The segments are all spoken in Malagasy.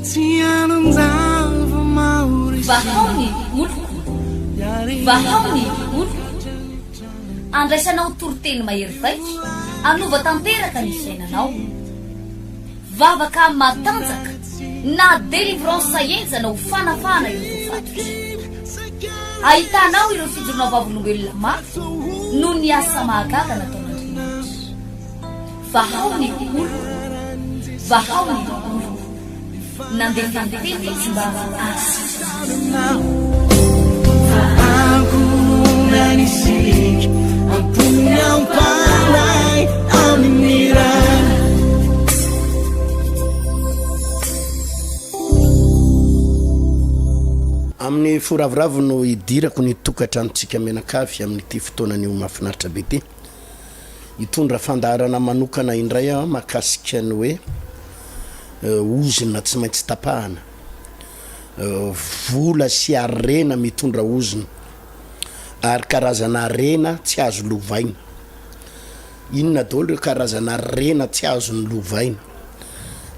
Vahao ny oloko, vahao ny oloko. Andraisanao toriteny mahery vaika, hanova tanteraka ny fiainanao. Vavaka matanjaka na délivrance henjana ho fanafahana ireo voafatotra. Ahitanao ireo fijoroana vavolombelona mafy noho ny asa mahagaga nataon'Andriamanitra. Vahao ny oloko, vahao ny oloko. Nandefa ny teny izy mba hahasitrana Amin'ny fo ravoravo no idirako ny tokantranontsika mianakavy amin'ity fotoana anio mahafinaritra be ity. Hitondra fandaharana manokana indray aho mahakasika ny hoe ozona tsy maintsy tapahana. Vola sy harena mitondra ozona ary karazana harena tsy azo lovaina. Inona daholo ireo karazana harena tsy azon'ny lovaina?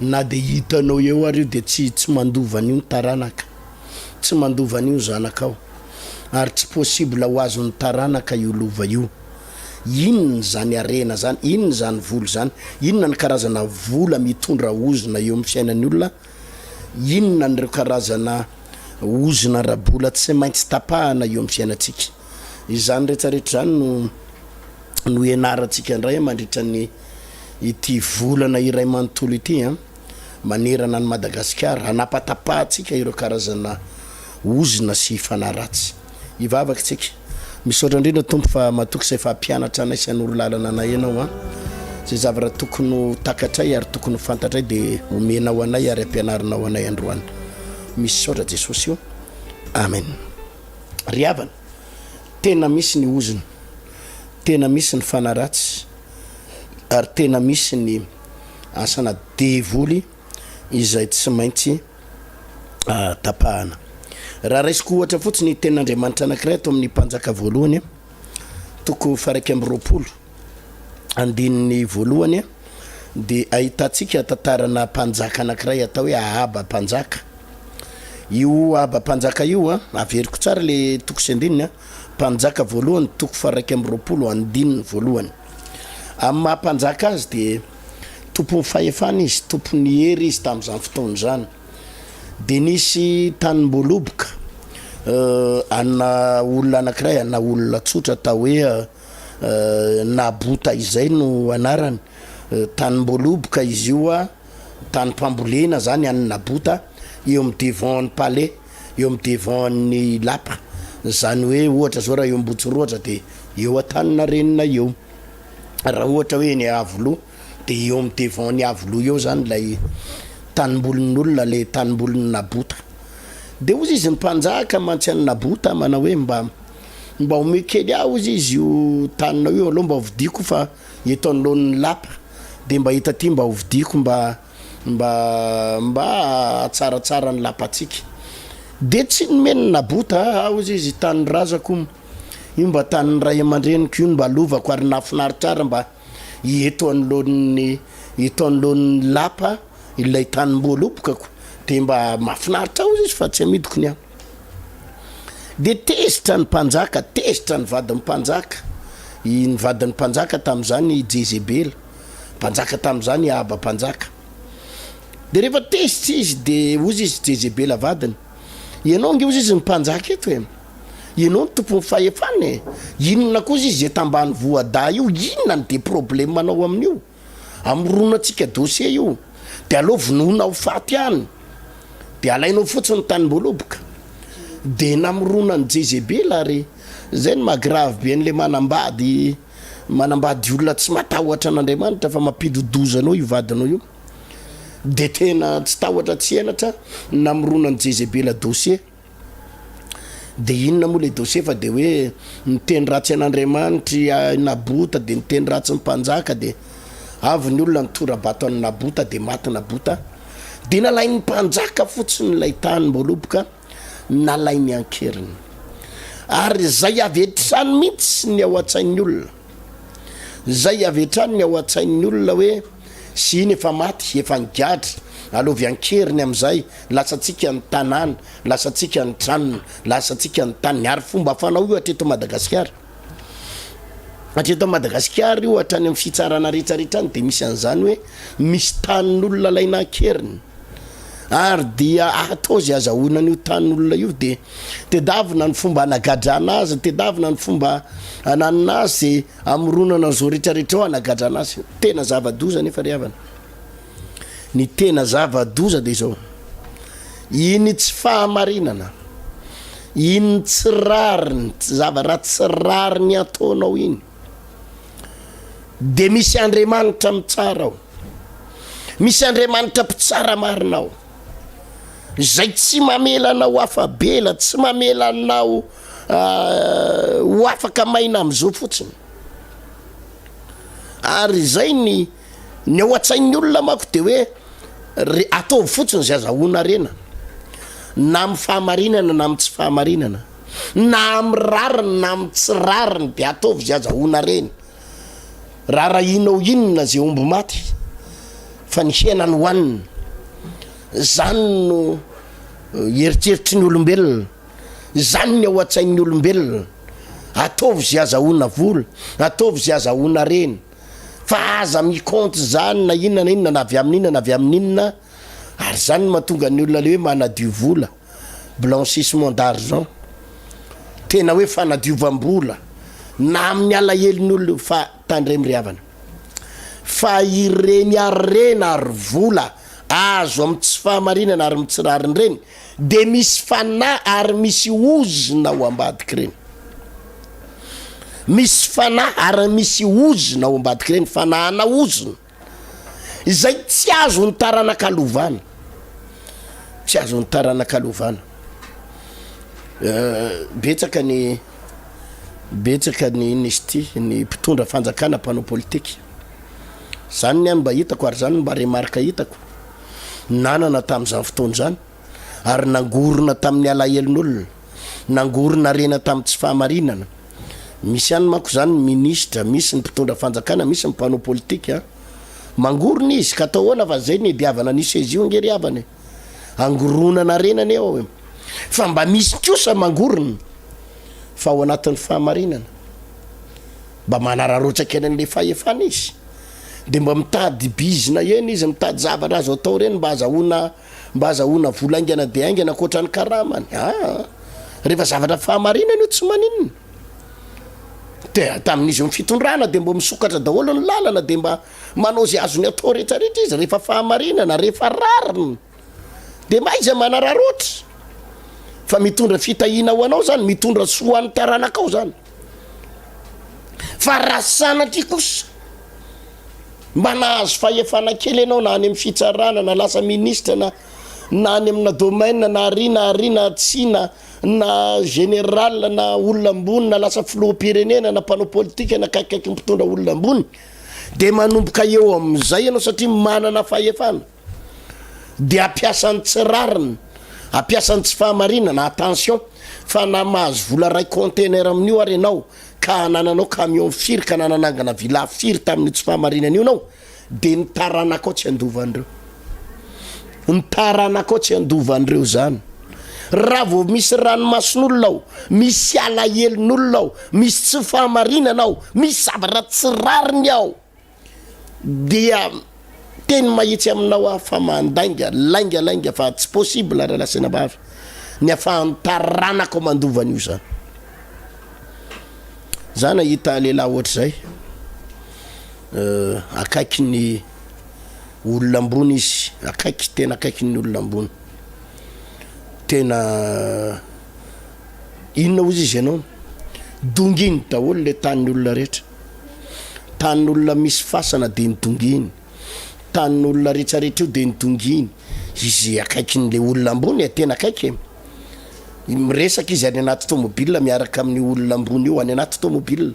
Na dia hitanao eo ary io dia tsy tsy mandova an'io ny taranaka, tsy mandova an'io ny zanakao ary tsy possible ho azon'ny taranaka io lova io. Inona izany harena izany? Inona izany vola izany? Inona ny karazana vola mitondra ozona eo amin'ny fiainan'ny olona? Inona an'ireo karazana ozona ara-bola tsy maintsy tapahana eo amin'ny fiainantsika? Izany rehetrarehetra izany no no ianarantsika indray mandritra ny ity volana iray manontolo ity an, manerana an'i Madagasikara, hanapatapahantsika ireo karazana ozona sy fanahy ratsy. Hivavaka isika. Misaotra indrindra Tompo fa matoky izay fa hampianatra anay sy hanoro lalana anay Ianao an. Izay zavatra tokony ho takatray ary tokony ho fantatray dia omenao anay ary ampianarinao anay androany. Misaotra Jesosy o. Amen. Ry havana, tena misy ny ozona, tena misy ny fanahy ratsy ary tena misy ny asana devoly izay tsy maintsy tapahana. Raha raisiko ohatra fotsiny ny tenin'Andriamanitra anankiray ato amin'ny Mpanjaka voalohany, toko faha 21, andininy voalohany, dia ahitantsika tantarana mpanjaka anankiray atao hoe Ahaba mpanjaka. Io Ahaba mpanjaka io, averiko tsara le toko sy andininy, Mpanjaka voalohany toko faha 21, andininy voalohany. Amin'ny maha mpanjaka azy dia Tompon'ny fahefana izy, tompon'ny hery izy tamin'izany fotoana izany. Dia nisy tanim-boaloboka ana olona anankiray, ana olona tsotra atao hoe Nabota izay no anarany. Tanim-boaloboka izy io, tanim-pambolena izany an'i Nabota, eo amin'ny devant ny palais, eo amin'ny devant ny lapa. Izany hoe ohatra izao raha eo Ambohitsorohitra dia eo Antaninarenina eo. Raha ohatra hoe eny Iavoloha dia eo amin'ny devant ny Iavoloha eo zany ilay tanimbolin'olona, ilay tanimbolin'i Nabota. Dia hozy izy ny mpanjaka mantsy an'i Nabota manao hoe mba mba omeo kely ahy hozy izy io taninao io aleo mba hovidiako fa eto anoloan'ny lapa dia mba eto aty mba hovidiako mba mba mba hahatsaratsara ny lapantsika. Dia tsy nomen'i Nabota ahy hozy izy tanin'ny razako. Io mba tanin'ny ray aman-dreniko io no mba lovako ary nahafinaritra ahy raha mba eto anoloan'ny eto anoloan'ny lapa ilay tanim-boalobokako dia mba mahafinaritra ahy hozy izy fa tsy amidiko ny ahy. Dia tezitra ny mpanjaka, tezitra ny vadin'ny mpanjaka, i ny vadin'ny mpanjaka tamin'izany i Jezebela, mpanjaka tamin'izany i Ahaba mpanjaka. Dia rehefa tezitra izy dia hozy izy Jezebela vadiny, ianao ange hozy izy ny mpanjaka eto e. Ianao no tompon'ny fahefana e! Inona koa izy eto ambany voadahy io? Inona no de problème anao amin'io? Amoronantsika dossier io de aleo vonoina ho faty any de alainao fotsiny ny tanim-boaloboka. De namoronan'i Jezebela ary zay no maha grave be an'le manambady manambady olona tsy matahotra an'Andriamanitra fa mampidi-doza anao io vadinao io. De tena tsy tahotra tsy henatra namoronan'i Jezebela dossier. De inona moa le dossier fa de hoe niteny ratsy an'Andriamanitra i Nabota de niteny ratsy ny mpanjaka de avy ny olona nitora-bato an'i Nabota de maty Nabota de nalain'ny mpanjaka fotsiny ilay tanim-boaloboka nalainy an-keriny ary zay avy hatrany mihitsy ny ao an-tsain'ny olona zay avy hatrany ny ao an-tsain'ny olona hoe sy iny efa maty efa nigadra. Alaovy an-keriny amin'izay, lasantsika ny tanàna, lasantsika ny tranony, lasantsika ny taniny. Ary fomba fanao io hatreto Madagasikara. Hatreto Madagasikara io hatrany amin'ny fitsarana rehetrarehetra any dia misy an'izany hoe misy tanin'olona alaina an-keriny. Ary dia atao izay azahoana an'io tanin'olona io dia tedavina ny fomba anagadrana azy, tedavina ny fomba ananona azy, amoronana an'izao rehetrarehetra ao anagadrana azy. Tena zava-doza anefa ry havana. Ny tena zava-doza dia izao, iny tsy fahamarinana, iny tsy rariny, zavatra tsy rariny ataonao iny, dia misy Andriamanitra mitsara ao, misy Andriamanitra mpitsara marina ao, izay tsy mamela anao afa-bela, tsy mamela anao ho afaka maina amin'izao fotsiny. Ary izay ny Ny ao an-tsain'ny olona manko dia hoe re ataovy fotsiny izay azahoana harena, na amin'ny fahamarinana na amin'ny tsy fahamarinana, na amin'ny rariny na amin'ny tsy rariny dia ataovy izay azahoana harena. Raharahianao inona izay omby maty fa ny hena no hohanina. Izany no eritreritry ny olombelona, izany ny ao an-tsain'ny olombelona. Ataovy izay azahoana vola, ataovy izay azahoana harena. Fa aza mi-compte zany na inona na inona na avy amin'ny inona na avy amin'ny inona ary zany no mahatonga ny olona le hoe manadio vola, blanchissement d'argent, tena hoe fanadiovam-bola na amin'ny alahelon'ny olona io fa tandremo ry havana fa ireny harena ary vola azo amin'ny tsy fahamarinana ary amin'ny tsy rariny ireny dia misy fanahy ary misy ozona ao ambadik'ireny. Misy fanahy ary misy ozona ao ambadik'ireny, fanahana ozona, izay tsy azon'ny taranaka lovana. Tsy azon'ny taranaka lovana. Betsaka ny betsaka ny inona izy ity, ny mpitondra fanjakana mpanao politika. Zany ny ahy no mba hitako ary zany no mba remarque hitako. Nanana tamin'izany fotoana izany, ary nangorona tamin'ny alahelon'olona, nangorona harena tamin'ny tsy fahamarinana. Misy ihany manko izany ny minisitra, misy ny mpitondra fanjakana, misy ny mpanao politika. Mangorona izy, ka atao ahoana fa izay ny hediavana an'io seza io ange ry havana e! Angoronana harena anie ao e! Fa mba misy kosa mangorona, fa ao anatin'ny fahamarinana. Mba manararaotra kely an'ilay fahefana izy. Dia mba mitady bizina eny izy, mitady zavatra azo atao ireny mba azahoana mba azahoana vola haingana dia haingana ankoatra ny karamany. Aa! Rehefa zavatra fahamarinana io tsy maninona. Dia tamin'izy eo amin'ny fitondrana dia mba misokatra daholo ny lalana dia mba manao izay azony atao rehetra rehetra izy rehefa fahamarinana, rehefa rariny. Dia mba aiza manararaotra fa mitondra fitahiana ho anao zany, mitondra soa ho an'ny taranakao zany. Fa raha sanatria kosa mba nahazo fahefana kely ianao na any amin'ny fitsarana na lasa ministra na na any amina domaine na ary na ary na tsia na na général na olona ambony na lasa filoham-pirenena na mpanao politika na akaikikaiky mpitondra olona ambony dia manomboka eo amin'izay ianao satria manana fahefana. dia ampiasa ny tsy rariny, ampiasa ny tsy fahamarinana, attention fa na mahazo vola ray container amin'io ary ianao ka anananao camion firy ka nananangana villa firy tamin'io tsy fahamarinana io ianao dia ny taranakao tsy handova an'ireo, ny taranakao tsy handova an'ireo izany. Raha vao misy ranomason'olona ao, misy alahelon'olona ao, misy tsy fahamarinana ao, misy zavatra tsy rariny ao, Dia teny mahitsy aminao aho fa mandainga, lainga lainga fa tsy possible rahalahy sy anabavy ny afahan'ny taranako mandova an'io zany. Za nahita lehilahy ohatr'izay, akaiky ny olona ambony izy, akaiky, tena akaiky ny olona ambony, tena. Inona hozy izy ianao? Donginy daholo le tanin'ny olona rehetra. Tanin'olona misy fasana dia nidonginy. Tanin'olona rehetrarehetra io dia nidonginy. Izy akaikin'le olona ambony e, tena akaiky e. Miresaka izy any anaty tomobile miaraka amin'io olona ambony io any anaty tomobile.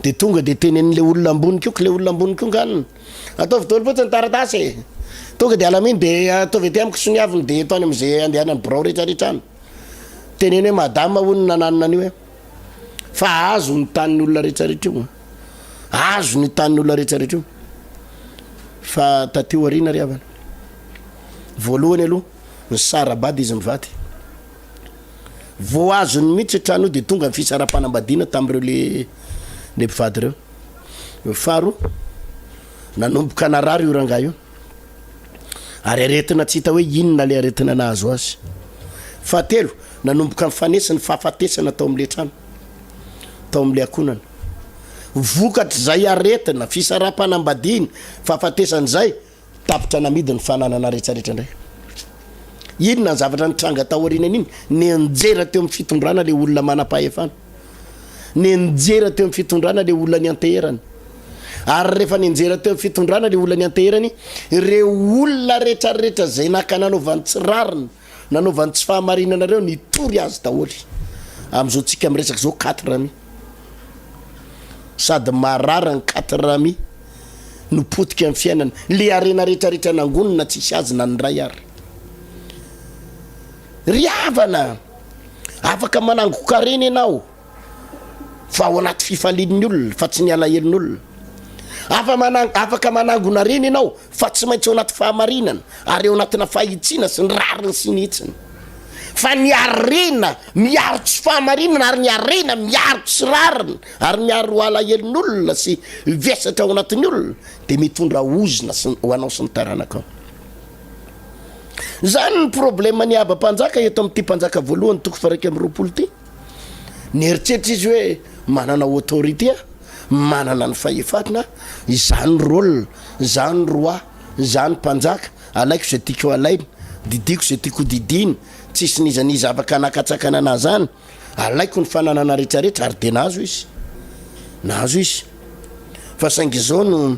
Dia tonga dia tenenin'le olona ambony koa, k'le olona ambony koa nga Ataovy daholo fotsiny ny taratasy e. Tonga dia alamino dia ataovy aty amiko soniaviny dia eto any amin'izay andehanan'ny birao rehetrarehetra any. Teneno hoe madama hono nananona an'io e. Fa azo ny tanin'ny olona rehetrarehetra io. Azo ny tanin'ny olona rehetrarehetra io. Fa taty aoriana ry havana. Voalohany aloha, nisara-bady izy mivady. Vao azony mihitsy io trano io dia tonga ny fisaraham-panambadiana tamin'ireo le le mpivady ireo. Faharoa, nanomboka narary io rangahy io. Ary aretina tsy hita hoe inona ilay aretina nahazo azy. Fahatelo, nanomboka nifanesy ny fahafatesana tao amin'ilay trano, tao amin'ilay ankohonana. Vokatr'izay aretina, fisaraham-panambadiana, fahafatesana izay, Tapitra namidy ny fananana rehetrarehetra indray. Inona ny zavatra nitranga taorianan'iny? Nianjera teo amin'ny fitondrana ilay olona manam-pahefana. Nianjera teo amin'ny fitondrana ilay olona nianteherany. Ary rehefa nianjera teo amin'ny fitondrana ilay olona nianteherany, ireo olona rehetrarehetra izay naka nanaovany tsy rariny, nanaovany tsy fahamarinana ireo, nitory azy daholo. Amin'izao tsika miresaka izao, quatre amis. Sady marary ny quatre amis. no potika ny fiainana, le harena rehetra rehetra nangonina tsisy azy na ny ray ary. Ry havana, afaka manangon-karena ianao fa ao anaty fifalian'ny olona fa tsy ny alahelon'olona. Afa manang- afaka manangona harena ianao fa tsy maintsy ao anaty fahamarinana ary ao anatina fahitsiana sy ny rariny sy ny hitsiny. Fa ny harena miaro tsy fahamarinana ary ny harena miaro tsy rariny ary miaro alahelon'olona sy vesatra ao anatin'ny olona dia mitondra ozona sy ho anao sy ny taranakao. Izany ny problème ny Ahaba mpanjaka eto amin'ity mpanjaka voalohany toko faha 21 ity. Nieritreritra izy hoe manana autorité aho, manana ny fahefana aho, izaho ny rôle, izaho ny roi, izaho ny mpanjaka, alaiko izay tiako alaina, didiako izay tiako hodidiana, tsisy n'iza n'iza afaka hanakatsakana anah zany. Alaiko ny fananana retraretra ary dia nahazo izy. Nahazo izy. Fa saingy izao no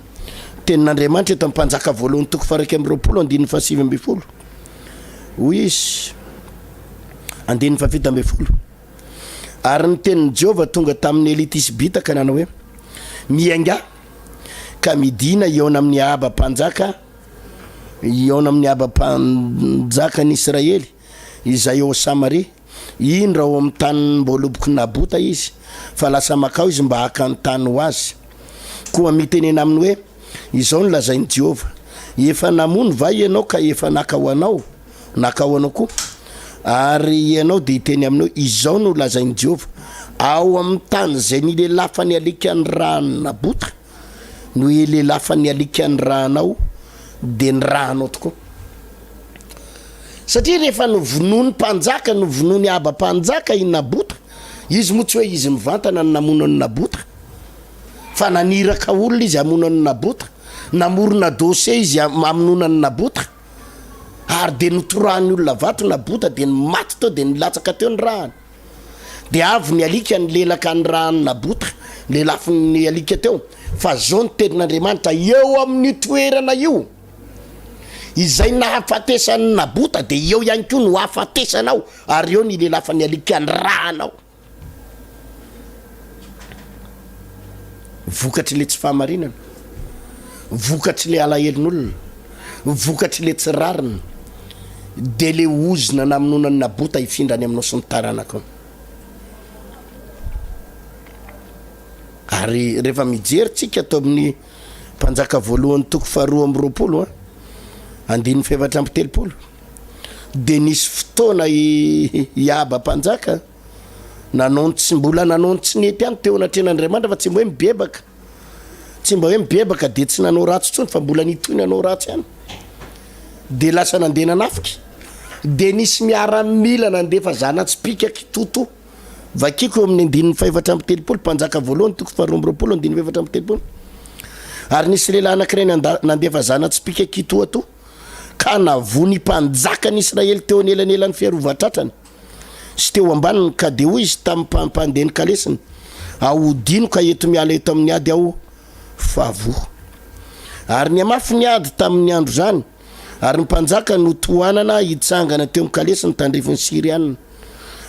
tenin'Andriamanitra eto amin'ny Mpanjaka voalohany toko faha 21 andininy faha 19. Hoy izy, andininy faha 17. Ary ny tenin'i Jehovah tonga tamin'i Elia Tisbita ka nanao hoe, Miaingà ka midìna hihaona amin'i Ahaba mpanjaka, hihaona amin'i Ahaba mpanjakan'i Israely, izay ao Samaria. Indro ao amin'ny tanim-boalobok'i Nabota izy, fa lasa mankao izy mba haka ny tany ho azy. Koa mitenena aminy hoe, Izao no lazain'i Jehovah, 'Efa namono va ianao ka efa naka ho anao, naka ho anao koa? Ary ianao dia hiteny aminy hoe, 'Izao no lazain'i Jehovah, Ao amin'ny tany izay nilelafan'ny alikan'ny ran'i Nabota no hilelafan'ny alikan'ny ranao, dia ny ranao tokoa. Satria rehefa novonoin'ny mpanjaka, novonoin'i Ahaba mpanjaka i Nabota, izy moa tsy hoe izy mivantana no namono an'i Nabota, fa naniraka olona izy hamono an'i Nabota, namorona dossier izy hamonoana an'i Nabota, ary dia notorahan'ny olona vato Nabota, dia maty teo, dia nilatsaka teo ny rany. Dia avy ny alika nilelaka ny ran'i Nabota, lelafin'ny alika teo, fa zao ny tenin'Andriamanitra, eo amin'io toerana io, Izay nahafatesan'i Nabota dia eo ihany koa no hahafatesanao, ary eo ny hilelafan'ny alika ny rànao. Vokatr'ilay tsy fahamarinana, vokatr'ilay alahelon'olona, vokatr'ilay tsy rariny, dia ilay ozona namonoana an'i Nabota hifindra any aminao sy ny taranakao. Ary rehefa mijery tsika ato amin'ny Mpanjaka voalohany toko faha 22 andininy faha 34 dia nisy fotoana i Ahaba mpanjaka nanao ny tsy mbola nanao ny tsy nety ihany teo anatrehan'Andriamanitra fa tsy mba hoe mibebaka, tsy mba hoe mibebaka dia tsy nanao ratsy intsony fa mbola nitohy nanao ratsy ihany, dia lasa nandeha nanafika, dia nisy miaramila nandefa zana-tsipìka kitoto. Vakiko eo amin'ny andininy fahefatra amby telopolo, Mpanjaka voalohany toko faharoa amby roapolo andininy fahefatra amby telopolo. Ary nisy lehilahy anankiray nanda, nandefa zana-tsipìka kitoatoa, ka navoa ny mpanjakan'i Israely teo anelanelan'ny fiarovan-tratrany sy teo ambaniny, ka dia hoy izy tamin'ny mpandeha ny kalesiny, Ahodino ka ento miala eto amin'ny ady aho, fa voa. Ary nihamafy ny ady tamin'ny andro izany, Ary ny mpanjaka notohanana hitsangana teo amin'ny kalesiny tandrifin'ny Syriana.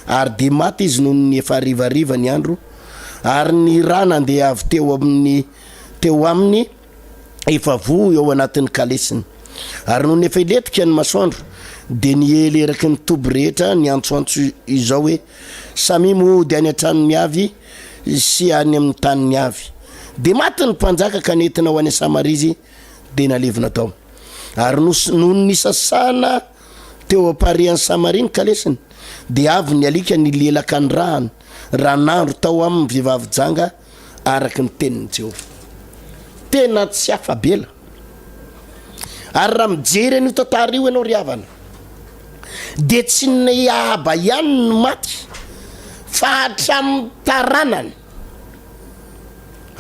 Ary dia maty izy nony ny efa harivariva ny andro, ary ny ra nandeha avy teo amin'ny teo aminy efa voa eo anatin'ny kalesiny. Ary nony efa hilentika ny masoandro, dia niely eraky ny toby rehetra niantsoantso izao hoe, Samia mody any an-tranony avy sy any amin'ny taniny avy. Dia maty ny mpanjaka ka nentina ho any Samaria izy, dia nalevina tao. Ary nos, nony nisasana teo am-parihan'i Samaria ny kalesiny, dia avy ny alika nilelaka ny rahany, raha nandro tao aminy ny vehivavy janga, araka ny tenin'i Jehovah. Tena tsy afa-bela. Ary raha mijery an'io tantara io ianao ry havana, dia tsy ny Ahaba ihany no maty, fa hatramin'ny taranany.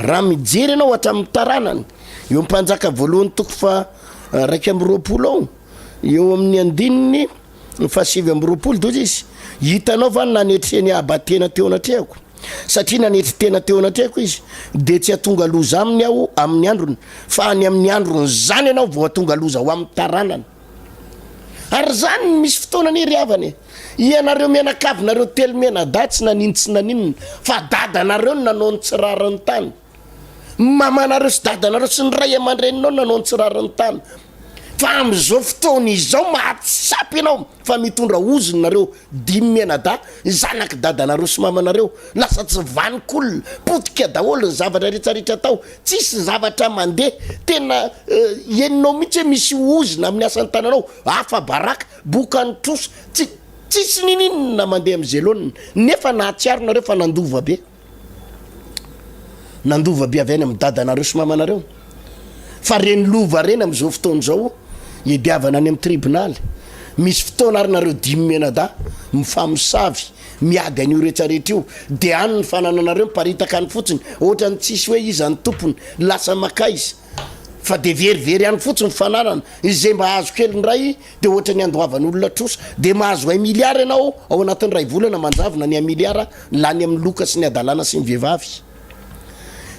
Raha mijery ianao hatramin'ny taranany, eo amin'ny Mpanjaka voalohany toko faha 21 ao, eo amin'ny andininy faha 29 dia hoy izy, Hitanao va ny nanetren'i Ahaba tena teo anatrehako? Satria nanetry tena teo anatrehako izy, dia tsy hahatonga loza aminy aho amin'ny androny, fa any amin'ny andron'izany ianao vao hahatonga loza ho amin'ny taranany. Ary izany no misy fotoana anie ry havana e! Ianareo mianakavy nareo telo mianadahy tsy nanino tsy naninona, fa dadanareo no nanao ny tsy rariny tany. Mamanareo sy dadanareo sy ny ray aman-dreninao no nanao ny tsy rariny tany. Fa amin'izao fotoana izao mahatsapa ianao fa mitondra ozona nareo dimy mianadahy, zanak'i dadanareo sy mamanareo, lasa tsy vanon-kolona, potika daholo ny zavatra rehetra rehetra atao, tsisy zavatra mandeha, tena henonao mihitsy hoe misy ozona amin'ny asan'ny tananao, afa-baraka, bokan'ny trosa, tsy tsisy ninininona mandeha amin'izay laoniny, nefa nahatsiaro nareo fa nandova be. Nandova be avy any amin'ny dadanareo sy mamanareo. Fa reny lova reny amin'izao fotoana izao iadiavana any amin'ny tribonaly. Misy fotoana ary nareo dimy mianadahy mifamosavy miady an'io retraretra io de any ny fanananareo miparitaka any fotsiny ohatran'ny tsisy hoe iza ny tompony lasa makaiza fa de verivery any fotsiny fananana izay mba azo kely indray de ohatran'ny andoavan'olona trosa de mahazo un milliard ianao ao anatin'ny iray volana manjavona ny un milliard lany amin'ny loka sy ny hadalana sy ny vehivavy.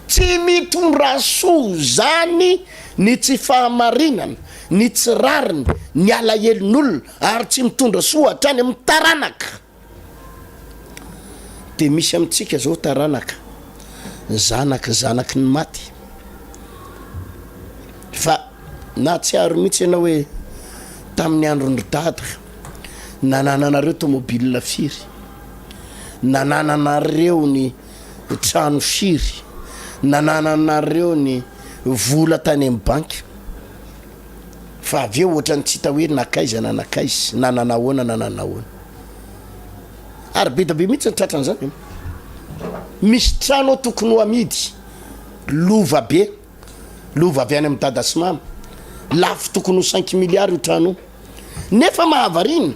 Tsy mitondra soa izany ny tsy fahamarinana, ny tsy rariny, ny alahelon'olona ary tsy mitondra soa hatrany amin'ny taranaka. Dia misy amintsika izao taranaka, zanaky zanaky ny maty. Fa nahatsiaro mihitsy ianao hoe tamin'ny andron-dry dada nanananareo tomobile firy, nanananareo ny trano firy nanananareo ny vola tany amin'ny banky fa avy eo ohatran'ny tsy hita hoe nakaiza na nakaiza na nanahoana na nanahoana ary be da be mihitsy ny tratran'izany e. Misy trano ao tokony ho amidy lova be lova avy any amin'ny dada sy mama lafo tokony ho cinq milliards io trano io Nefa mahavariana,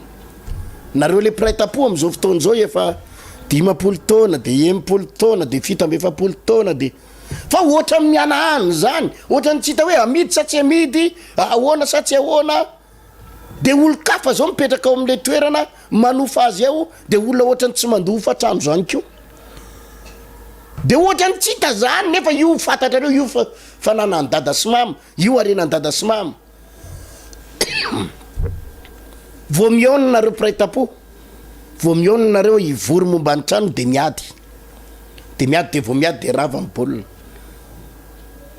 nareo le mpiray tampo amin'izao fotoana izao efa 50 taona de 60 taona de 47 taona de fa ohatran'ny mihanahana izany, ohatran'ny tsy hita hoe amidy sa tsy amidy, ahoana sa tsy ahoana, de olon-kafa zao mipetraka ao amin'le toerana manofa azy ao de olona ohatran'ny tsy mandoa hofantrano zany koa, de ohatran'ny tsy hita zany nefa io fantatrareo io fa fananan'i dada sy mama, io harenan'i dada sy mama. Vao mihaona nareo mpiray tampo, vao mihaona nareo hivory momba ny trano de miady, de miady de vao miady de rava ny baolina.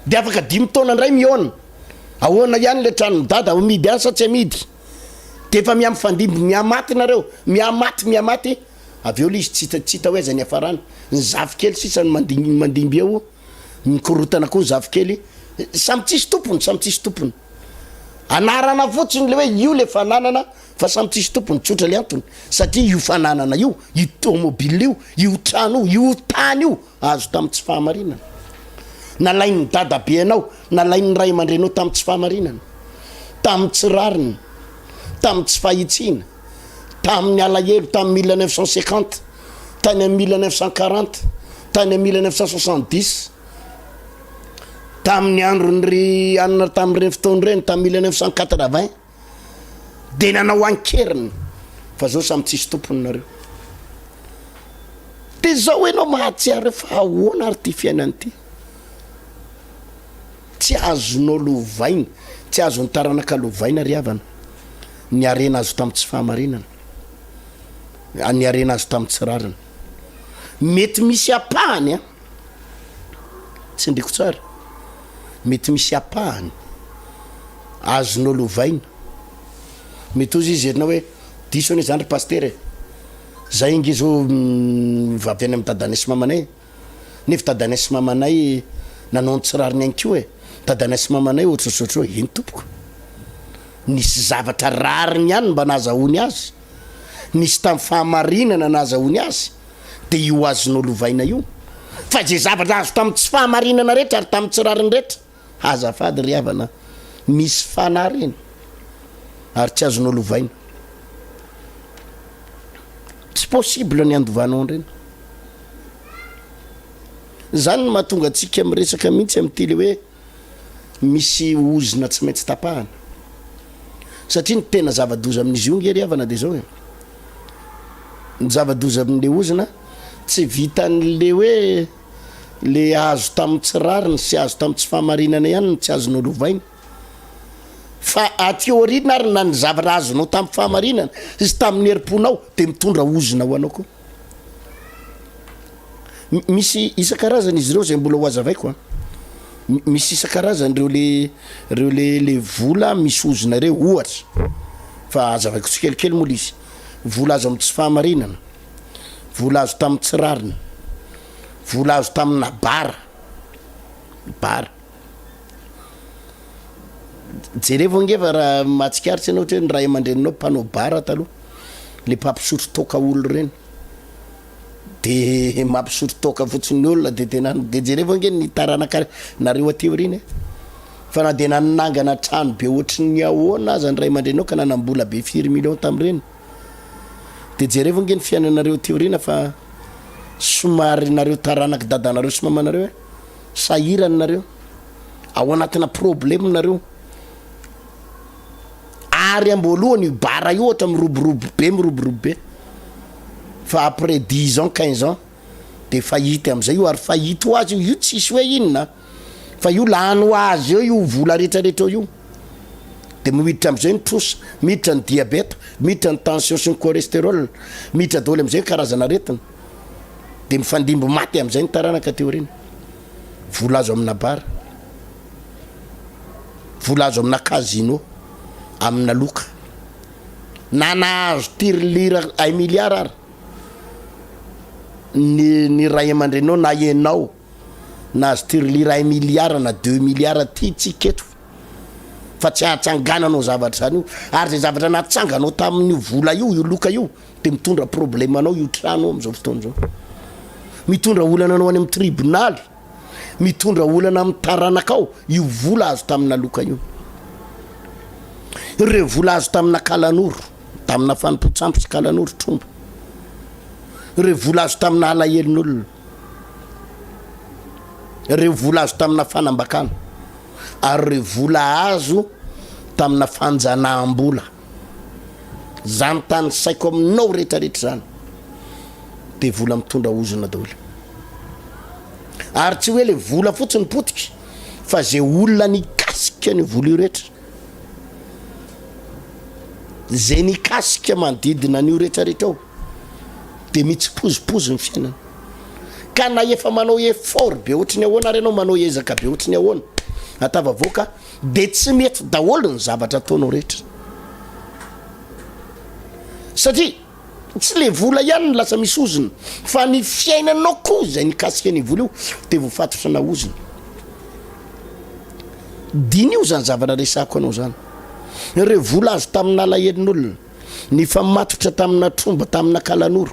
De afaka dimy taona indray mihaona, ahoana ihany le tranon'i dada, amidy any sa tsy amidy? De efa mihamifandimby mihamaty nareo, mihamaty mihamaty, avy eo le izy tsy hita tsy hita hoe aiza ny hiafarany, ny zafikely sisa no mandimby eo. Mikorotana koa ny zafikely, samy tsisy tompony, samy tsisy tompony. Anarana fotsiny le hoe io le fananana fa samy tsisy tompony, tsotra le antony, satria io fananana io, io tomobile io, io trano io, io tany io azo tamin'ny tsy fahamarinana. Nalain'ny dadabenao, nalain'ny ray aman-dreninao tamin'ny tsy fahamarinana, tamin'ny tsy rariny, tamin'ny tsy fahitsiana, tamin'ny alahelo, tamin'ny 1950. tany amin'ny 1940, tany amin'ny 1970, tamin'ny andron'ny ry anona tamin'ireny fotoana ireny, tamin'ny 1980, dia nanao an-keriny fa zao samy tsisy tompony nareo. Dia zao ianao mahatsiaro hoe fa ahoana ary ity fiainana ity? Tsy azonao lovaina, tsy azon'ny taranaka lovaina ry havana ny harena azo tamin'ny tsy fahamarinana. Ny harena azo tamin'ny tsy rariny. Mety misy ampahany an, tsindriko tsara, mety misy ampahany azonao lovaina. Mety hozy izy ianao hoe diso anie zany ry pasitera e, zay ange zao avy any amin'ny dadanay sy mamanay e. Nefa dadanay sy mamanay nanao ny tsy rariny ihany koa e! Dadanay sy mamanay ohatrohatr'ohatr'izao, eny tompoko. Nisy zavatra rariny ihany mba nahazahoany azy, nisy tamin'ny fahamarinana nahazahoany azy, dia io azonao lovaina io. Fa izay zavatra azo tamin'ny tsy fahamarinana rehetra ary tamin'ny tsy rariny rehetra, azafady ry havana, misy fanahy ireny ary tsy azonao lovaina. Tsy possible ny handovanao an'ireny. Izany no mahatonga antsika miresaka mihitsy amin'ity le hoe misy ozona tsy maintsy tapahana. Satria ny tena zava-doza amin'izy io nge ry havana dia izao e. Ny zava-doza amin'le ozona tsy vitan'le hoe le azo tamin'ny tsy rariny sy azo tamin'ny tsy fahamarinana ihany no tsy azonao lovaina. Fa aty aoriana ary na ny zavatra azonao tamin'ny fahamarinana sy tamin'ny herim-ponao dia mitondra ozona ho anao koa. Misy isan-karazany izy ireo izay mbola ho hazavaiko an. Misy isan-karazany ireo le ireo le le vola misy ozona ireo ohatra fa hazavaiko tsikelikely moa le izy. Vola azo amin'ny tsy fahamarinana, vola azo tamin'ny tsy rariny, vola azo tamina bara, bara. Jerevo ange fa raha mahatsikaritra ianao ohatra hoe ny ray aman-dreninao mpanao bara taloha, le mpampisotro toaka olo ireny. De mampisotro toaka fotsiny ny olona de tena de jerevo ange ny taranaka nareo aty aoriana e. Fa na de nanangana trano be ohatry ny ahoana aza ny ray aman-dreninao ka nanam-bola be firy millions tamin'ireny de jerevo ange ny fiainanareo aty aoriana fa somary nareo taranak'i dadanareo sy mamanareo e, sahirana nareo, ao anatina problème nareo. Ary amboalohany io bara io ohatra miroborobo be miroborobo be fa après dix ans quinze ans de faillite amizay io ary faillite ho azy io, io tsisy hoe inona fa io lany ho azy eo io vola retraretra eo io de miditra amizay ny trosa, miditra ny diabeta, miditra ny tension sy ny cholesterol, miditra daholo amizay ny karazana aretina de mifandimby maty amizay ny taranaka aty aoriana, vola azo amina bara. Vola azo amina casino, amina loka. Na nahazo tirelire un milliard ary ny ny ray aman-dreninao na ianao nahazo tirelire un milliard na deux milliards aty tsika eto fa tsy ahatsangananao zavatra zany io ary zay zavatra natsanganao tamin'io vola io, io loka io de mitondra problème anao io trano io am'zao fotoana zao, mitondra olana anao any amin'ny tribonaly. Mitondra olana amin'ny taranakao io vola azo tamina loka io. Ireo vola azo tamina kalanoro, tamina fanompoan-tsampy sy kalanoro, tromba. Ireo vola azo tamina alahelon'olona. Ireo vola azo tamina fanambakana. Ary ireo vola azo tamina fanjanaham-bola. Zany tanisaiko aminao rehetra rehetra zany de vola mitondra ozona daholo. Ary tsy hoe le vola fotsiny potika fa ze olona nikasika ny vola io rehetra, ze nikasika manodidina an'io rehetra rehetra ao de mitsipozipozy ny fiainana. Ka na efa manao effort be ohatry ny ahoana ary ianao, manao ezaka be ohatry ny ahoana, atavavoaka de tsy mety daholo ny zavatra ataonao rehetra satria tsy le vola ihany no lasa misy ozona fa ny fiainanao koa izay nikasika ny vola io de voafatotra na ozona. Diniho zany zavatra resahako anao zany, ireo vola azo tamin'ny alahelon'olona, nifamatotra tamina tromba tamina kalanoro,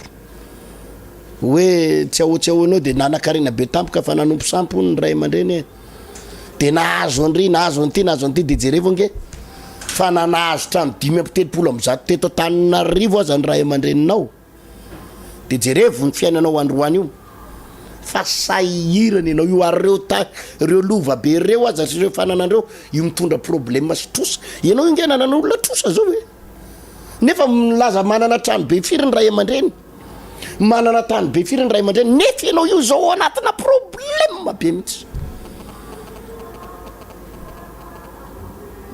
hoe tsy ahoa tsy ahoanao de nanakarena be tampoka fa nanompo sampy hono ny ray aman-dreny e. De nahazo an'ry, nahazo an'ity, nahazo an'ity, de jerevo ange fa na nahazo trano 135 teto Antananarivo aza ny ray aman-dreninao, de jerevo ny fiainanao androany io fa sahirana ianao io, ary reo ta, reo lova be reo aza sy reo fananana reo io mitondra problème sy trosa, ianao io nge nanana olona trosa zao e, nefa milaza manana trano be firy ny ray aman-dreny. Manana tany be firy ny ray aman-dreny nefa ianao io zao ao anatina problème be mihitsy.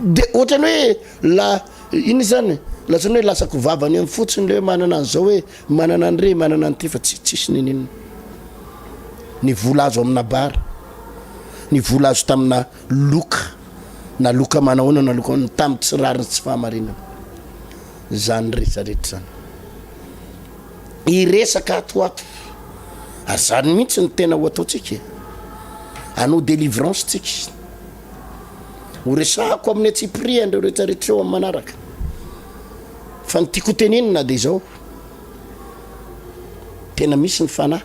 De ohatrany hoe la inona izany lasany hoe lasako vavany eny fotsiny le hoe manana an'izao hoe manana an'ire manana an'ity fa tsy tsisy n'inon'inona. Ny vola azo amina bar, ny vola azo tamina loka na loka manahoana na loka tamin'ny tsy rariny sy tsy fahamarinana. Zany rehetra rehetra zany. Hiresaka ato ho ato. Ary zany mihitsy no tena ho ataontsika e. Hanao délivrance tsika. Ho resahako amin'ny antsipiriany ireo rehetra rehetra ireo amin'ny manaraka. Fa ny tiako ho tenenina dia izao, tena misy ny fanahy,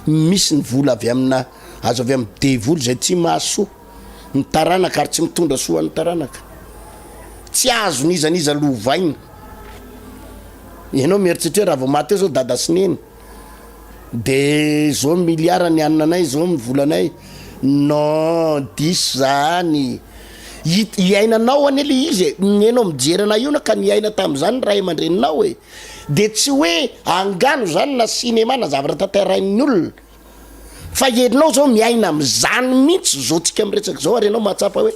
misy ny vola avy amina, azo avy amin'ny devoly izay tsy mahasoa ny taranaka ary tsy mitondra soa an'ny taranaka. Tsy azon'iza n'iza lovaina. Ianao mieritreritra hoe raha vao maty eo zao dada sy neny de zao milliard ny hanina anay, zao ny volanay. Non, diso zany. Hit- iainanao anie le izy e, ny enao mijery anah io na ka niaina tamin'izany ny ray aman-dreninao e. De tsy hoe angano zany na cinéma na zavatra tantarain'ny olona. Fa ianao zao miaina amin'izany mihitsy zao tsika miresaka zao ary ianao mahatsapa hoe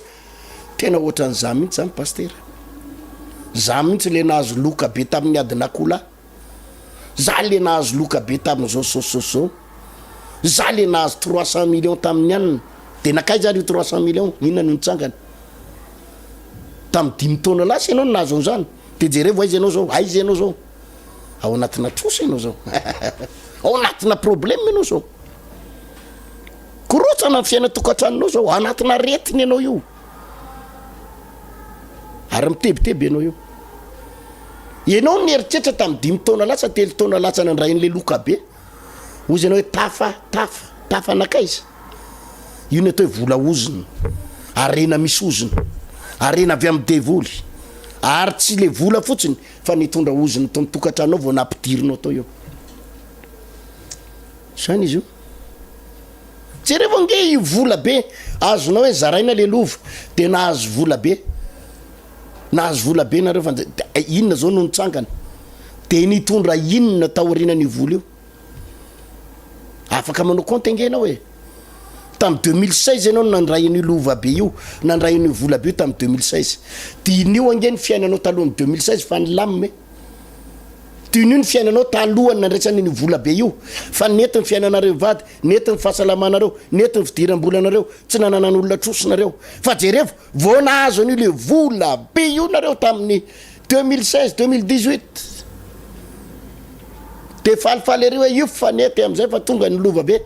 tena ohatran'iza mihitsy zany pasitera. Za mihitsy le nahazo loka be tamin'ny adin'akoholahy. Za le nahazo loka be tamin'izao sy zao sy zao sy zao. Za le nahazo 300 millions tamin'ny anona. De nankaiza ary io 300 millions? Inona no nitsangana? Tamin'ny dimy taona lasa ianao no nahazo an'izany. De jerevo aiza ianao zao, aiza ianao zao? Ao anatina trosa ianao zao. Ao anatina problème ianao zao. Korontana ny fiainan-tokantranonao zao, anatina aretina ianao io. Ary mitebiteby ianao io. Ianao nieritreritra tamin'ny dimy taona lasa, telo taona lasa nandray an'ilay loka be. Hozy ianao hoe tafa, tafa, tafa nankaiza? Io ny atao hoe vola ozona. Harena misy ozona. Harena avy amin'ny devoly. Ary tsy le vola fotsiny fa nitondra ozona tao an-tokantranonao vao nampidirinao tao io. Zany izy io. Jerevo ange io vola be azonao hoe zaraina le lova de nahazo vola be. Nahazo vola be nareo fa inona zao no nitsangana? De nitondra inona taorianan'io vola io? Afaka manao compte ange ianao e. Tamin'ny 2016 ianao no nandray an'io lova be io, nandray an'io vola be io tamin'ny 2016. Diniho ange ny fiainanao talohan'ny 2016 fa nilamina e. Diniho ny fiainanao talohan'ny nandraisana an'io vola be io fa nety ny fiainanareo mivady, nety ny fahasalamanareo, nety ny fidiram-bolanareo, tsy nananan'olona trosa nareo. Fa jerevo, vao nahazo an'io le vola be io nareo tamin'ny 2016, 2018. De falifaly ery hoe io fa nety amizay fa tonga ny lova be.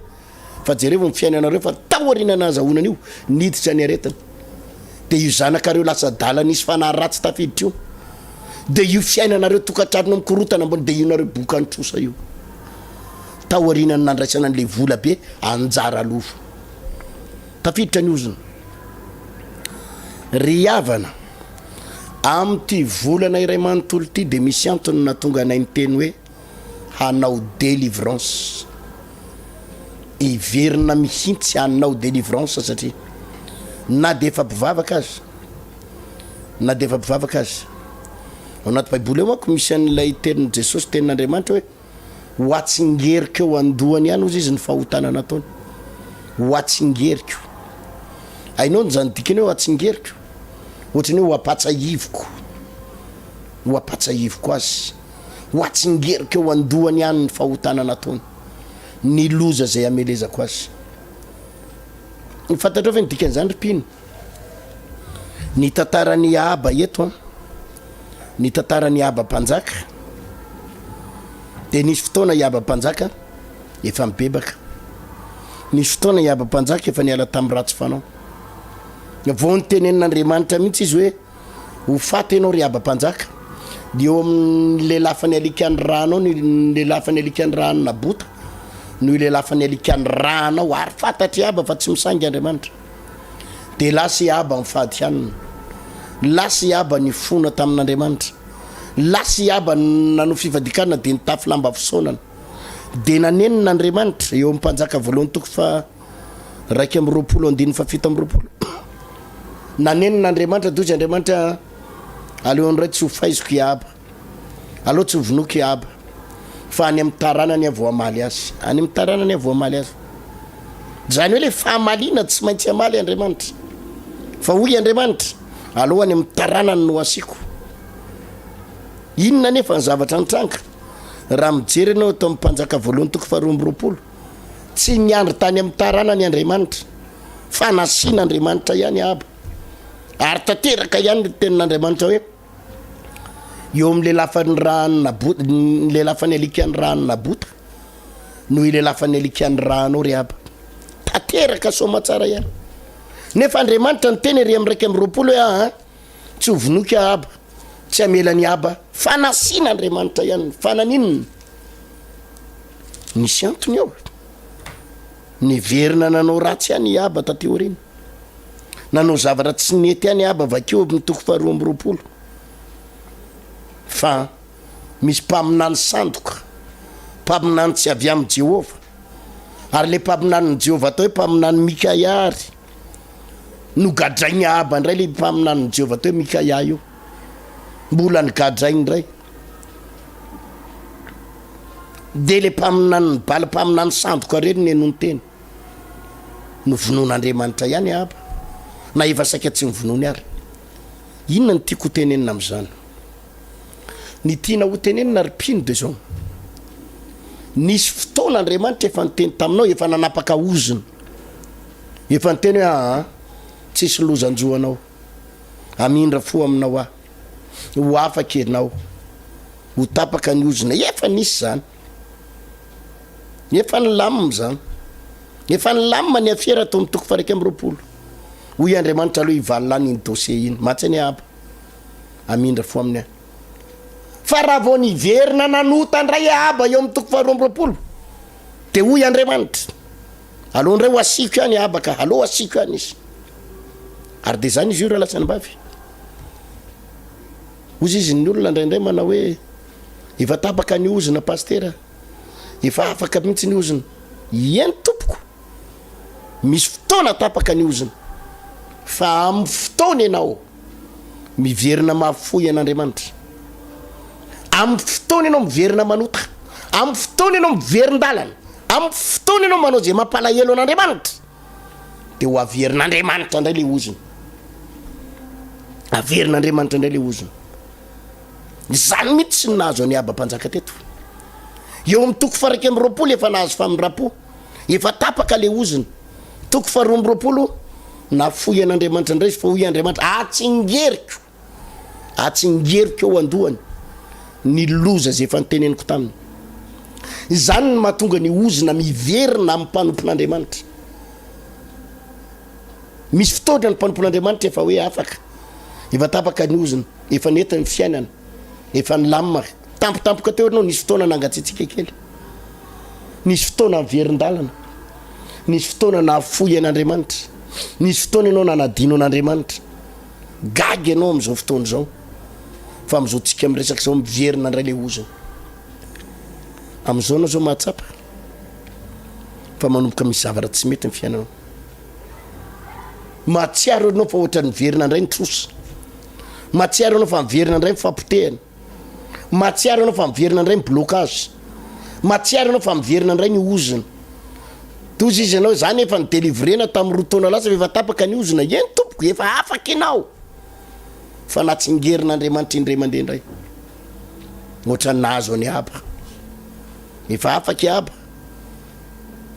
Fa jerevo ny fiainanareo fa taoriana nahazahoana an'io, niditra ny aretina. De io zanakareo lasa adala nisy fanahy ratsy tafiditra io. De io fiainanareo tokantranonao mikorotana ambony de io nareo bokan'ny trosa io. Taorianan'ny nandraisana an'le vola be anjara lova. Tafiditra ny ozona. Ry havana, amin'ity volana iray manontolo ity dia misy antony nahatonga anay niteny hoe hanao délivrance. Hiverina mihitsy hanao délivrance satria na dia efa mpivavaka aza, na dia efa mpivavaka aza, ao anaty baiboly ao manko misy an'ilay tenin'i Jesosy, tenin'Andriamanitra hoe Ho atsingeriko eo an-dohany ihany hozy izy ny fahotana nataony. Ho atsingeriko. Hainao ny zany dikany hoe ho atsingeriko? Ohatry ny hoe ho ampatsahiviko. Ho ampatsahiviko azy. Ho atsingeriko eo an-dohany ihany ny fahotana nataony. Ny loza izay hamelezako azy. Fantatrao ve ny dikan'izany ry mpino? Ny tantaran'i Ahaba eto an, ny tantaran'i Ahaba mpanjaka, dia nisy fotoana i Ahaba mpanjaka efa nibebaka. Nisy fotoana i Ahaba mpanjaka efa niala tamin'ny ratsy fanao. Vao nitenenin'Andriamanitra mihitsy izy hoe ho faty ianao ry Ahaba mpanjaka, dia eo amin'ny lelafan'ny alikan'ny rànao ny lelafan'ny alikan'ny ràn'i Nabota no ilelafan'ny alikan'ny rànao, ary fantatr'i Ahaba fa tsy misangy Andriamanitra. Dia lasa i Ahaba nifady hanina. Lasa i Ahaba nifona tamin'Andriamanitra. Lasa i Ahaba nanao fifadian-kanina dia nitafy lamba fisaonana. Dia nanenina Andriamanitra, eo amin'ny Mpanjaka voalohany toko faha 21 andininy faha 27. Nanenina Andriamanitra, dia hoy izy Andriamanitra, aleo indray tsy ho faiziko i Ahaba. Aleo tsy ho vonoiko i Ahaba, fa any amin'ny taranany aho vao hamaly azy. Any amin'ny taranany aho vao hamaly azy. Izany hoe ilay fahamaliana tsy maintsy hamaly Andriamanitra. Fa hoy Andriamanitra, aleo any amin'ny taranany no asiako. Inona anefa ny zavatra nitranga? Raha mijery ianao eto amin'ny Mpanjaka voalohany toko faharoa amby 20, tsy niandry tany amin'ny taranany Andriamanitra, fa nasian'Andriamanitra ihany Ahaba. Ary tanteraka ihany ny tenin'Andriamanitra hoe, eo amin'ny lelafan'ny ràn'i Nabota, ny lelafan'ny alikan'ny ràn'i Nabota no ilelafan'ny alikan'ny rànao ry Aba. Tanteraka soamatsara ihany. Nefa Andriamanitra niteny ery amin'ny 21 hoe aa tsy ho vonoiko Ahaba, tsy hamela an'i Ahaba, fa nasiana Andriamanitra ihany. Fa naninona? Nisy antony ao. Niverina nanao ratsy ihany i Ahaba taty aoriana. Nanao zavatra tsy nety ihany i Ahaba, vakio amin'ny toko faharoa amby 20. Fa misy mpaminany sandoka, mpaminany tsy avy amin'i Jehovah. Ary ilay mpaminanin'i Jehovah atao hoe mpaminany Mikaia ary nogadrain'i Ahaba indray ilay mpaminanin'i Jehovah atao hoe Mikaia io. Mbola nogadrainy indray. Dia ilay mpaminanin'i Bala, mpaminany sandoka ireny no henoiny teny. Novonoin'Andriamanitra ihany Ahaba, na efa saika tsy novonoiny ary. Inona no tiako hotenenina amin'izany? Ny tiana hotenenina ry mpino dia izao, nisy fotoana Andriamanitra efa niteny taminao, efa nanapaka ozona, efa niteny hoe aa, tsisy loza hanjo anao, hamindra fo aminao aho, ho afaka ianao, ho tapaka ny ozona, efa nisy izany, efa nilamina izany, efa nilamina ny afera tao amin'ny toko faha 21, hoy Andriamanitra aloha hivalona any iny dossier iny, mantsy anie Aba. Hamindra fo aminy aho. Fa raha vao niverina nanota indray Ahaba eo amin'ny toko faharoa amby 20, dia hoy Andriamanitra, Aleo indray ho asiako ihany Ahaba ka, aleo asiako ihany izy. Ary dia izany izy io rahalahy sy anabavy. Hozy izy ny olona indraindray manao hoe, efa tapaka ny ozona pasitera, efa afaka mihitsy ny ozona. Eny tompoko. Misy fotoana tapaka ny ozona, fa amin'ny fotoana ianao miverina mahafoy an'Andriamanitra, amin'ny fotoana ianao miverina manota, amin'ny fotoana ianao miverin-dalana, amin'ny fotoana ianao manao izay mampalahelo an'Andriamanitra, dia ho averin'Andriamanitra indray ilay ozona. Averin'Andriamanitra indray ilay ozona. Izany mihitsy no nahazo an'i Ahaba mpanjaka teto. Eo amin'ny toko faha 21 efa nahazo famindram-po. Efa tapaka le ozona. Toko faha 22, Nafoy an'Andriamanitra indray izy fa hoy Andriamanitra, Atsingeriko, atsingeriko eo an-dohany ny loza izay efa noteneniko taminy. Izany no mahatonga ny ozona miverina amin'ny mpanompon'Andriamanitra. Misy fotoana ny mpanompon'Andriamanitra efa hoe afaka, efa tapaka ny ozona, efa nety ny fiainana, efa nilamina. Tampotampoka teo ianao nisy fotoana nangatsiatsiaka kely. Nisy fotoana niverin-dalana. Nisy fotoana nahafoy an'Andriamanitra. Nisy fotoana ianao nanadino an'Andriamanitra. Gaga ianao amin'izao fotoana izao. Fa amin'izao tsika miresaka izao miverina indray ilay ozona. Amin'izao ianao izao mahatsapa fa manomboka misy zavatra tsy mety ny fiainanao. Mahatsiaro ianao fa ohatran'ny miverina indray ny trosa. Mahatsiaro ianao fa miverina indray ny fampotehana. Mahatsiaro ianao fa miverina indray ny blocage. Mahatsiaro ianao fa miverina indray ny ozona. Tozy izy ianao, za nefa ni-delivrena tamin'ny roa taona lasa fa efa tapaka ny ozona. Eny tompoko, efa afaka ianao. Fa natsingerin'Andriamanitra indray mandeha indray. Ohatran'ny nahazo an'i Aba. Efa afaka i Aba.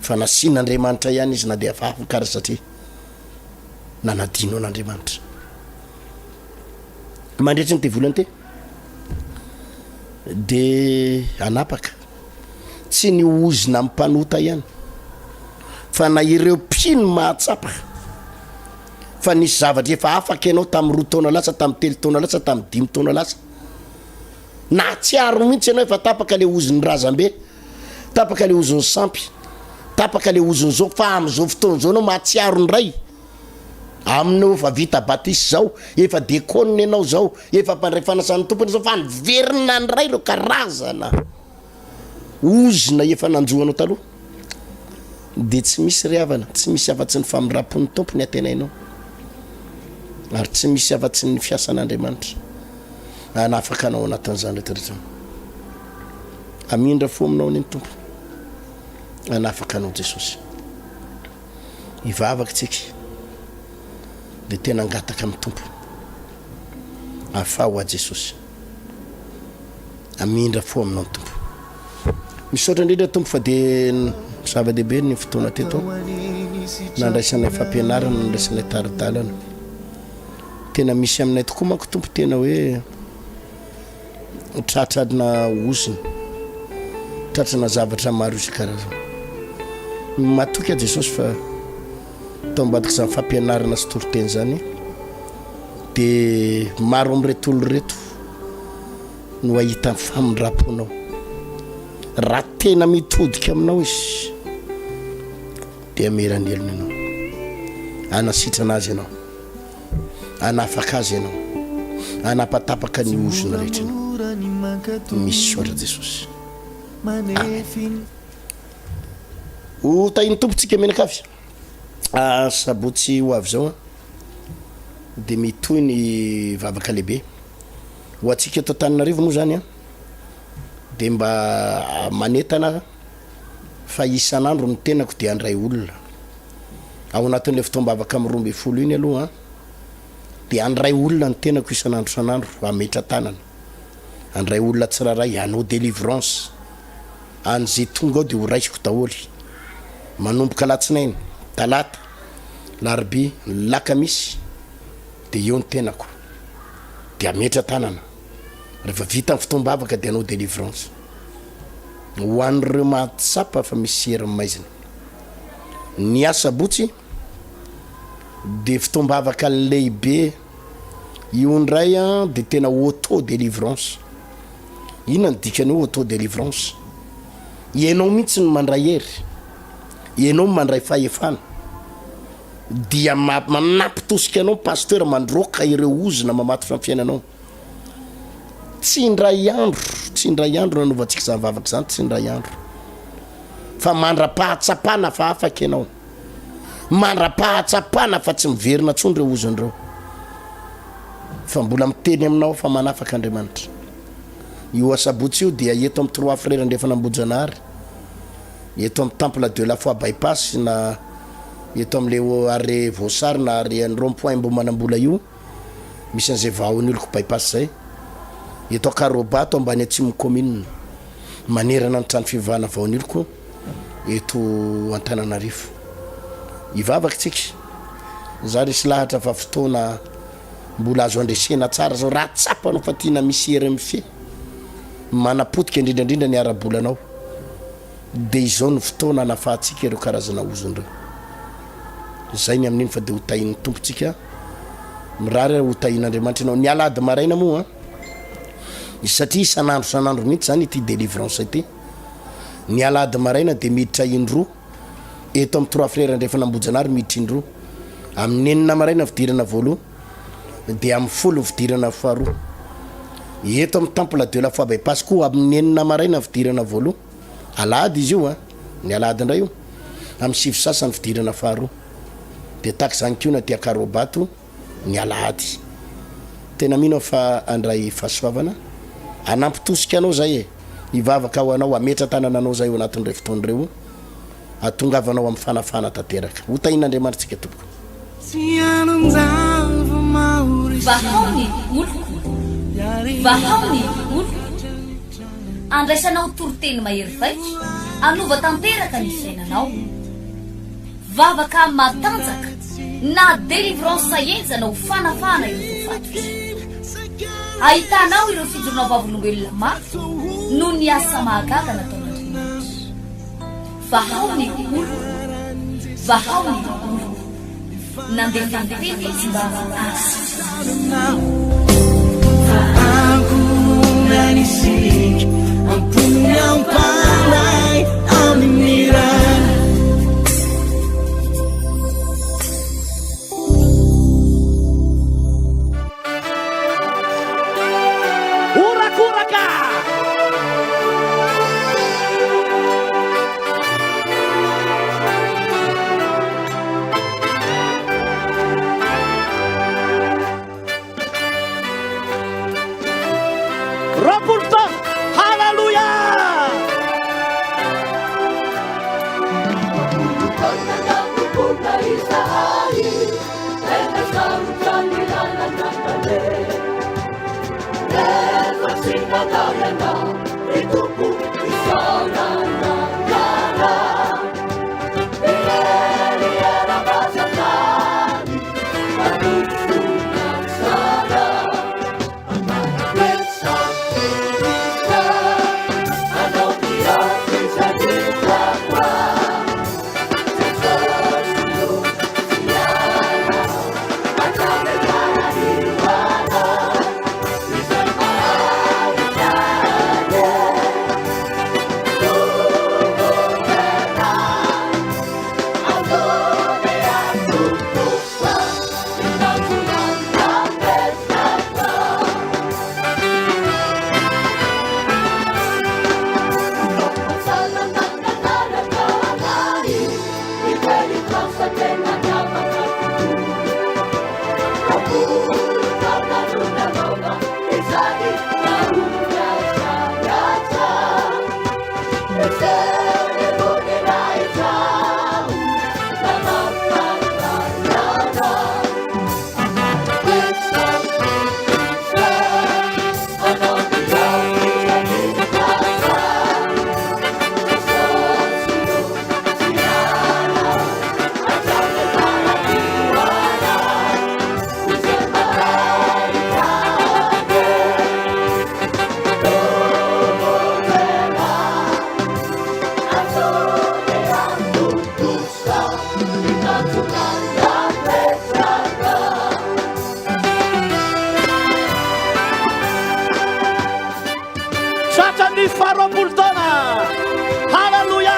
Fa nasian'Andriamanitra ihany izy na dia efa afaka ary satria nanadino an'Andriamanitra. Mandritry ny devoly ity dia hanapaka tsy ny ozona amin'ny mpanota ihany fa na ireo mpino mahatsapa fa nisy zavatra efa afaka ianao tamin'ny roa taona lasa, tamin'ny telo taona lasa, tamin'ny dimy taona lasa. Nahatsiaro mihitsy ianao efa tapaka le ozon'ny razambe, tapaka le ozon'ny sampy, tapaka le ozon'izao fa amin'izao fotoana izao ianao mahatsiaro indray. Aminao efa vita batisa izao, efa dekona ianao izao, efa mpandray fanasan'ny Tompo ianao izao fa niverina indray ireo karazana ozona efa nanjo anao taloha. Dia tsy misy ry havana, tsy misy afa-tsy ny famindram-pon'ny Tompo ny antenainao. Ary tsy misy afa-tsy ny fiasan'Andriamanitra hanafaka anao anatin'izany rehetra rehetra izany. Hamindra fo aminao anie ny Tompo. Hanafaka anao Jesosy. Hivavaka tsika dia tena hangataka amin'ny Tompo. Afaho aho Jesosy. Hamindra fo aminao ny Tompo. Misaotra indrindra Tompo fa dia zava-dehibe ny fotoana teto nandraisanay fampianarana, nandraisanay tari-dalana. Tena misy aminay tokoa manko Tompo tena hoe Tratrana ozona, tratrana zavatra maro isan-karazany. Matoky aho Jesosy fa Tao ambadik'izany fampianarana sy toriteny izany dia maro amin'ireto olona ireto no hahita ny famindram-ponao. Raha tena mitodika aminao izy dia hamela ny helony ianao. Hanasitrana azy ianao. Hanafaka azy ianao. Hanapatapaka ny ozona rehetra ianao. Misaotra Jesosy. Amen. Ho tahin'ny Tompo tsika mianakavy. Sabotsy ho avy izao dia mitohy ny vavaka lehibe. Ho antsika eto Antananarivo moa izany dia mba manentana fa isan'andro ny tenako dia handray olona. Ao anatin'ilay fotoam-bavaka amin'ny 12 iny aloha dia handray olona ny tenako isan'andro isan'andro hametra-tanana. Handray olona tsirairay hanao délivrance. Any ze tonga ao de ho raisiko daholy. Manomboka alatsinainy, talata, larobia, lakamisy de eo ny tenako. De hametra tanana. Rehefa vita ny fotoam-bavaka de hanao délivrance. Ho an'ireo mahatsapa fa misy hery maizina. Ny asabotsy de fotoam-bavaka lehibe io indray an de tena auto délivrance. Inona no dikan'ny hoe auto délivrance? Ianao mihitsy no mandray hery, ianao no mandray fahefana, dia manampy tosika anao ny pasteur mandroaka ireo ozona mamatotra ny fiainanao. Tsy indray andro, tsy indray andro nanaovantsika izany vavaka izany, tsy indray andro. Fa mandra-pahatsapana fa afaka ianao, mandra-pahatsapana fa tsy miverina intsony ireo ozona ireo. Fa mbola miteny aminao fa manafaka Andriamanitra. Io asabotsy io dia eto amin'ny Trois Frères Andrefana Ambohijanahary, eto amin'ny Temple de la Foi Bypass na eto amin'ilay arrêt Voasary na arrêt an'ny rond point Ambohimanambola io, misy an'izay vahon'ny oloko Bypass izay, eto Ankarobato ambany atsimon'ny commune, manerana ny trano fivavahana vahon'ny oloko eto Antananarivo. Hivavaka tsika. Za resy lahatra fa fotoana mbola azo andresena tsara zao raha tsapanao fa tiana misy hery mifehy manapotika indrindra indrindra ny ara-bolanao de izao no fotoana anafahantsika ireo karazana ozona ireo. Zay ny amin'iny fa de ho tahin'ny Tompo tsika. Mirary aho ho tahin'Andriamanitra ianao. Ny alahady maraina moa satria isan'andro isan'andro mihitsy zany ity délivrance ity. Ny alahady maraina de miditra indroa eto amin'ny Trois Frères Andrefana Ambohijanahary miditra indroa. Amin'ny enina maraina fidirana voaloha dia amin'ny folo ny fidirana faharoa. Eto amin'ny Temple de la Foi Bypass koa amin'ny enina maraina ny fidirana voaloha. Alahady izy io an, ny alahady indray io. Amin'ny sivy sasany fidirana faharoa. Dia tahaka izany koa ny aty Ankarobato ny alahady. Tena mino aho fa handray fahasoavana. Hanampy tosika anao izay e. Hivavaka ho anao, hametra-tanana anao izay ao anatin'ireo fotoana ireo, hahatongavanao amin'ny fanafahana tanteraka. Ho tahian'Andriamanitra isika tompoko. Vahao ny oloko, vahao ny oloko. Andraisanao toriteny mahery vaika, hanova tanteraka ny fiainanao. Vavaka matanjaka na délivrance henjana ho fanafahana ireo voafatotra. Ahitanao ireo fijoroana vavolombelona mafy noho ny asa mahagaga nataon'Andriamanitra. Vahao ny oloko, vahao ny oloko. Nandefa ny teny izy mba hahasitrana Horakoraka! 20 taona! Haleloia! Tratra ny faharoapolo taona. Haleloia!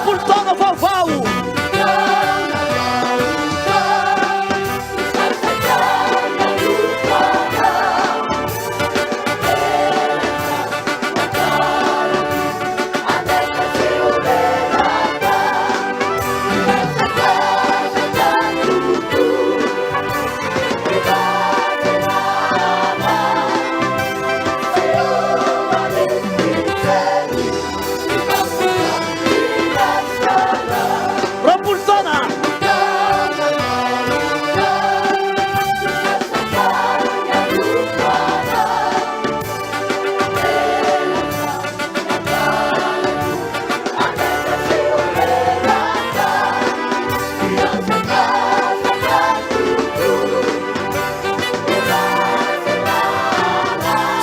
20 taona vaovao. 20 taona.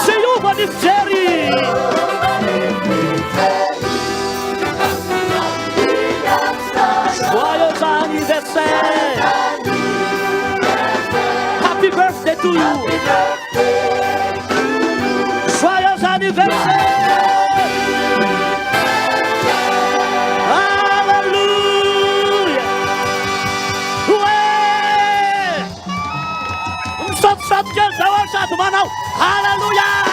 Tsy hiova ny fijery. Joyeux anniversaire. Happy birthday to you. Joyeux anniversaire. Alléluia. Ouais. Misaotisaoty kely zao aho sady manao Alléluia.